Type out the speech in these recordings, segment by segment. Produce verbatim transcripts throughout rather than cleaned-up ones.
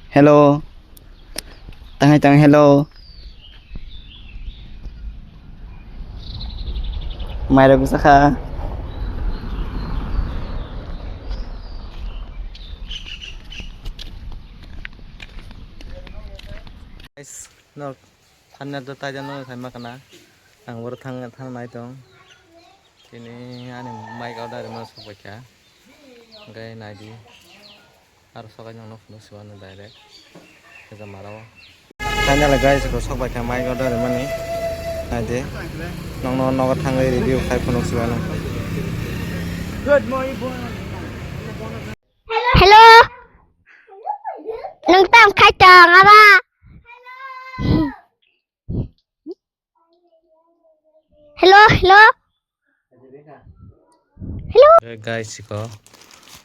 Hello. Tangai tang hello. Mairok bwsa kha. Guys, no, thangnai do taida no sai ma kana. Ang boro thang, thang nai tong. Tini ani mic order ma sok bai kha. Gai nai di. Aro sokai nang no phunuk siwano direct. Kesa maro. Finally guys, ko sok bai kha mic order mani. Nai di. Nong no nogo thangwi review khai phunuk siwano. Hello. Nwng tam khai tong aba. Hello, hello. Hello. Hey guys, siko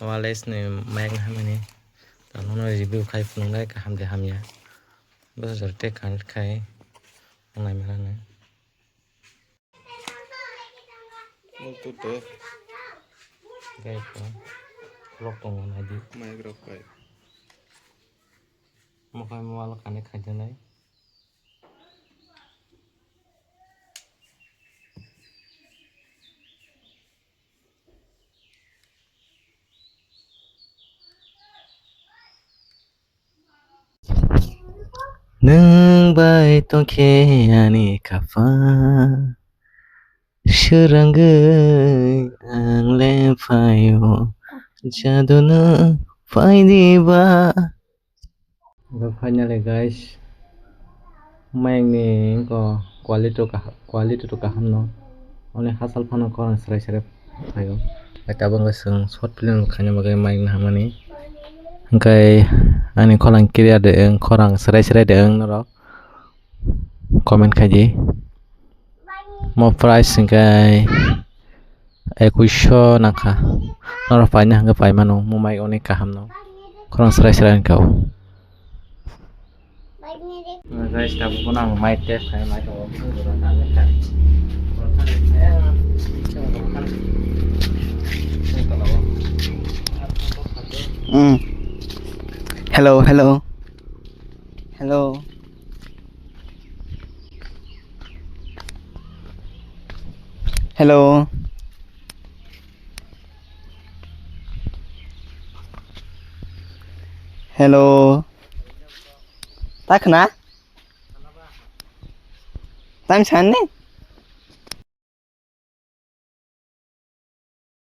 wireless ni mic hamani. Tamo no review khai phunuk nai kaham de hamya. Bwsajor tei connect khai nai mera nai. Bluetooth de. Gai ko. Lock tongo nai di. Mic rok khai. Mo khai mo walo connect khai de nai. Nwng bai tongkhe ani kaphal, swrangwi ang le phaio, jadu nwng phaidi ba. Oke, finally guys, mic ni wngkha quality to kaham, quality to kaham no. Oni hachal phano khorang srai srai phaio. Tabuk wngkha chwng short film khaina bagwi mic no hamani. Hwnkhe ani khorang clear de wng, khorang srai srai de wng norok comment khaidi. Mo price hwnkhe ekuisho nangkha. Norok paina hwnkhe paimano, mo mic onek kaham no. Khorang srai srai wngkha o. Guys, tabuk bono ang mic test khai, mic o. Mm. Hello, hello. Hello. Hello. Hello. Ta khna? Tam sanni?